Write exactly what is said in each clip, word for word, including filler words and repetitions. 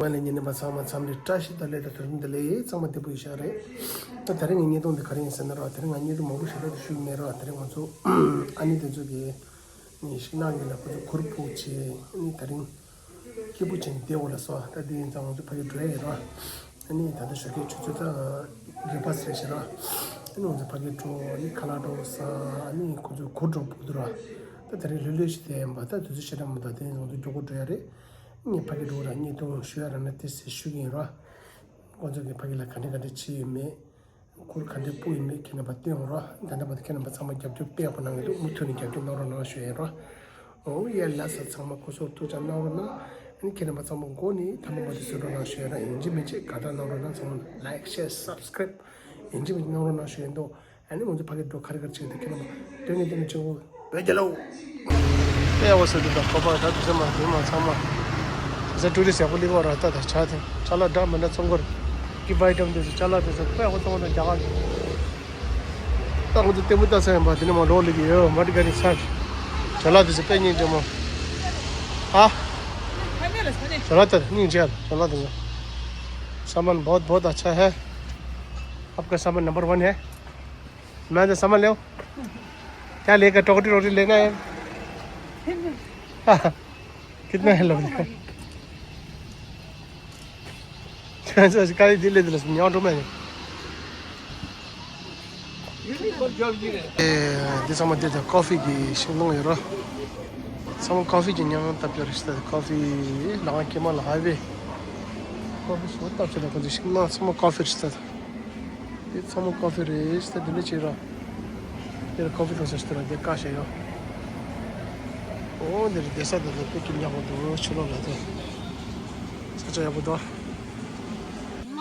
མ་ལས་ཉན་པ་ཚང་མ་འཚམས་འདྲི་བཀྲ་ཤིས་བདེ་ལེགས་དང་དོ་དམ་བདེ་ལེགས་ཚང་མ་བདེ་པོ་ཡིན་ཤག་རེད། ད་དེ་རིང་ངའི་བརྙན་ཐུང་འདི་ག་རེ་ཡིན་ཟེར་ན་ར། དེ་རིང་ང་བརྙན་ཐུང་མང་པོ་ཞེ་དྲག་ཏུ་ཞུ་གི་མེད་ར། དེ་རིང་ང་ཚོ་ཨ་ནེ་དེ་ཚོ་གི་ནི་ཤིང་ནགས་ཡིན་ལ་ཁོ་ཚོ་གུར་ཕུབ་བྱས་ཨ་ནི་དེ་རིང་སྐྱིད་པོ་བྱས་ནས་བསྡད་འོ་ལ་སོ། ད་དེ་ཡིན་ཙང་ང་ཚོ་ཕ་གི་འགྲོ་ཡ་ཡིན་ར། ཨ་ནི་ད་ལྟ་ཞོགས་ཀས་ཆུ་ཚོད་ད་བརྒྱད་པ་ཟིན་ཤག་ར། ཨ་ནི་ང་ཚོ་ཕ་གི་འགྲོ་ཨ་ནི་ཁ་ལག་འགྲོ་ཟ། ཨ་ནི་ཁོ་ཚོ་གུར་འགྲོ་ཕུབ་འདུག་ར། ད་དེ་རིང་ལྷོད་ལྷོད་ཞིག་བསྡད་ཡིན་པ། ད་དུས་ཚོད་ཞེ་དྲག་མི་འདུག་དེ་ཡིན་ཙང་ང་ཚོ་མགྱོགས་པོ་འགྲོ་ཡ་རེད། ངས་ཕ་གི་འགྲོ་ར་བརྙན་ཐུང་ཞུ་ཡ་རག་ན་དེ་ཟེར་ཞུ་གི་ཡིན་ར། ཁོང་ཚོ་གིས་ཕ་གི་ལ་ག་འདྲ་ག་འདྲ་བྱས་ཡོད་མེད། གུར་ག་འདྲ་ཕུབ་ཡོད་མེད་ཁྱེད་རྣམ་པ་སྟོན་རོགས། ད་ལྟ་བར་དུ་ཁྱེད་རྣམ་པ་ཚང་མ་རྒྱབ་སྐྱོར་དཔེ་ཡག་པོ་གནང་གི་འདུག་མུ་མཐུད་ནས་རྒྱབ་སྐྱོར་གནང་རོགས་གནང་ཞུ་ཡ་རོགས། འོ་ཡ་ལགས་སོ། ཚང་མ་སྐུ་གཟུགས་ཐུགས་ཅག་གནང་རོགས་གནང་། ཨ་ནི་ཁྱེད་རྣམ་པ་ཚང་མ་མགོ་ནས་ཐ་མ་མ་དེ་བཟོ་རོགས་གནང་ཞུ་ཡ་རོགས། ཡིན་གཅིག་མིན་གཅིག་དགའ་རྟགས་གནང་རོགས་གནང་། ཚང་མ་ལའིག་ཤེར་སབ་སི་ཀ་རའིབ་ཡིན་གཅིག་མིན་གཅིག་གནང་རོགས་གནང་ཞུ་ཡ་འདུག་ཨ་ནི་ང་ཚོ་ཕ་གིར་འགྲོ་ག་རེ་ག་རེ་བྱེད་ཀྱི་འདུག་ཁྱེད་རྣམ་པ་སྟོན་ནས་སྟོན་ནས་བྱེད་འོ། བོད་རྒྱལ་ལོ། དཔེ་ཡག་པོ་བཟོས་འདུག་ད་ཁོ་པ་ད་དུས་ཚོད་མ་དུས་མ་ཚང་མ། དུས་ཚོད་ཊུ་རི་སི་ཊི་ཡག་པོ་སླེབས་པ་ར། ད་ད་ཆ་དེ་ཅ་ལག་འདྲ་མི་འདྲ་ཚོང་སྒོར་གི་བའི་ཊམ་དེ་ཚོ་ཅ་ལག་དེ་ཚོ་དཔེ་ཡག་པོ་ཚོང་འདུག་རྒྱ་གར་གི། ད་ང་ཚོ་ལྟད་མོ་ལྟ་ས་ཡིན་པ། དེ་ནས་མ་ལོག་ལེགས་ཡོད་མ་འདི་ག་རེ་ཚར། ཅ་ལག་དེ་ཚོ་དཔེ་སྙིང་རྗེ་མོ། ཨ། ཅ་ལག་དེ་སྙིང་རྗེ། ཅ་ལག་དེ་ཚོ། सामान बहुत बहुत अच्छा है। आपका सामान नंबर वन है। मैं तो सामान ले आओ। क्या लेगा? टोकरी रोटी लेना है? कितना है? लो। ཁྱོད་ཚོ་ཀ་རེ་དེ་ལས་དེ་ལས་ཉོ་འགྲོ་མེད། ཨེ། འདི་ཚང་མ་འདི་ད་ཀོ་ཕི་གི་ཤིང་སྡོང་ཡོད་ར། ཚང་མ་ཀོ་ཕི་གི་ཉམས་མྱོང་ལྟ་བྱ་རེད་ཤག་ད་ཀོ་ཕི་ལ་ང་ཀེ་མ་ལ་ཧའི་ཝེ་ཀོ་ཕི་ཞོ་ལྟ་བྱ་ད་ཁོ་ཚོ་ཤིང་ནགས་ཚང་མ་ཀོ་ཕི་རེད་ཤག་ད། འདི་ཚང་མ་ཀོ་ཕི་རེད། ད་འདི་ནས་བྱས་ར། འདིར་ཀོ་ཕི་ལོ་ས་ཞིག་ཏུ་ར་འདི་ཀ་ཤ་ཡོད། ཨོ་འདིར་བསྡད་ས་དེ་ཚོ་དཔེ་སྐྱིད་ཉག་པོ་འདུག་ཕྱི་ལོགས་ལ་དེ་ས་ཆ་ཡག་པོ་འདུག་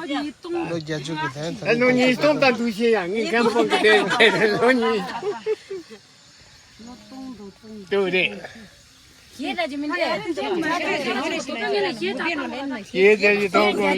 ལོ་བརྒྱད་ཅུ་གི་དན་ད་ལོ་ཉིས་སྟོང་དང་འདུག་ཤེས་ཡ། ངས་རྒན་པོ་གི་དེ་དེ་ལོ་ཉིས་སྟོང་། དུ་རེད། ཞེས་ད་ཅི་མིན་ཏེ། ཞེས་ད་ཅི་ཐོག་གོ།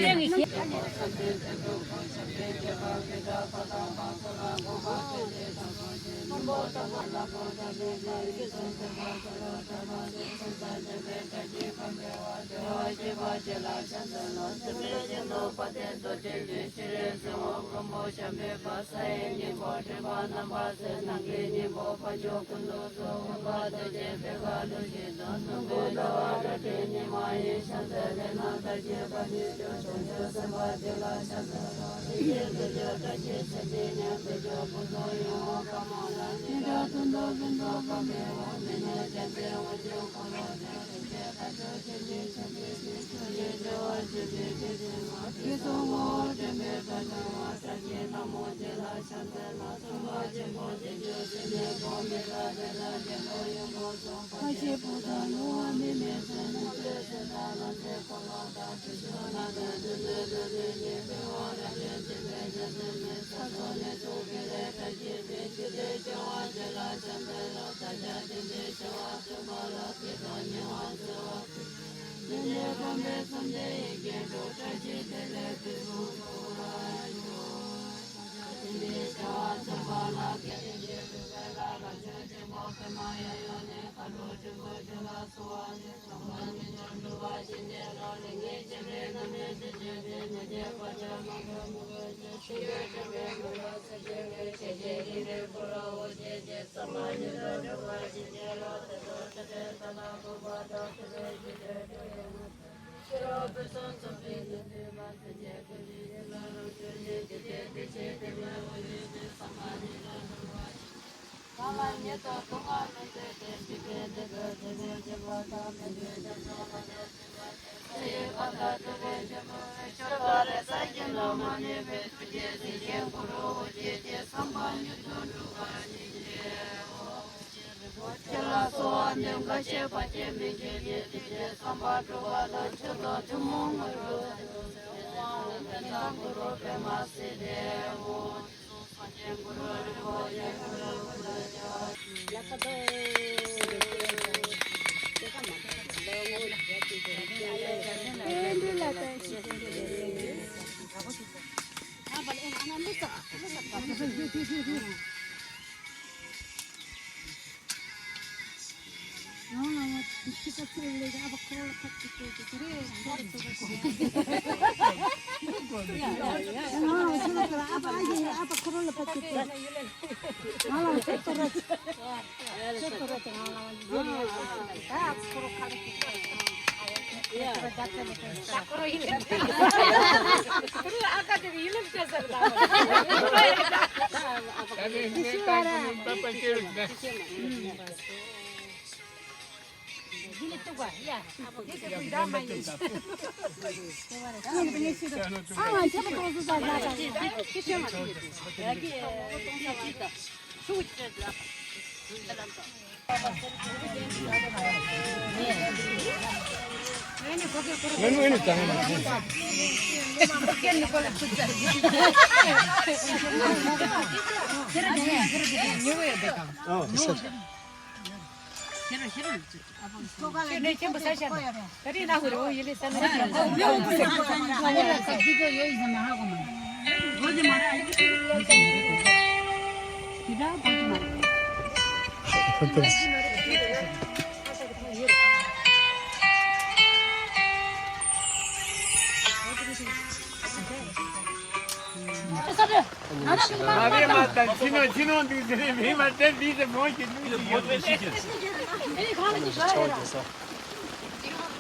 ཨ་རེ་མ་ད་ཕྱི་ནང་ཕྱི་ནང་འདུག་ཟེར་རེ་མི་མ་དེ་འདི་ཟེར་མོ་ཞིག་འདུག་ཟེར་ཡོད་པའི་ཕྱི་ཆེན། ཆ་བ་རྒྱ་སོ།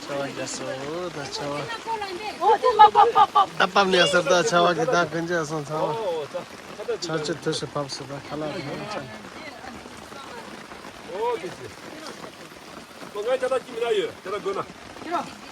ཆ་བ་རྒྱ་སོ་ད་ཆ་བ། ད་བབས་ནས་ཟེར་ད་ཆ་བ་གི་ད་གན་རྒྱ་སོང་ཚ་བ། ཆ་ཆུ་དུ་ཞིག་བབས་སོ་ད་ཁ་ལག་གི་ཆ། ཨོ་དེ་ཟེར། ང་ཅ་ད་ཅི་མི་ན་ཡོད་ཅ་ད་དགོས་ན།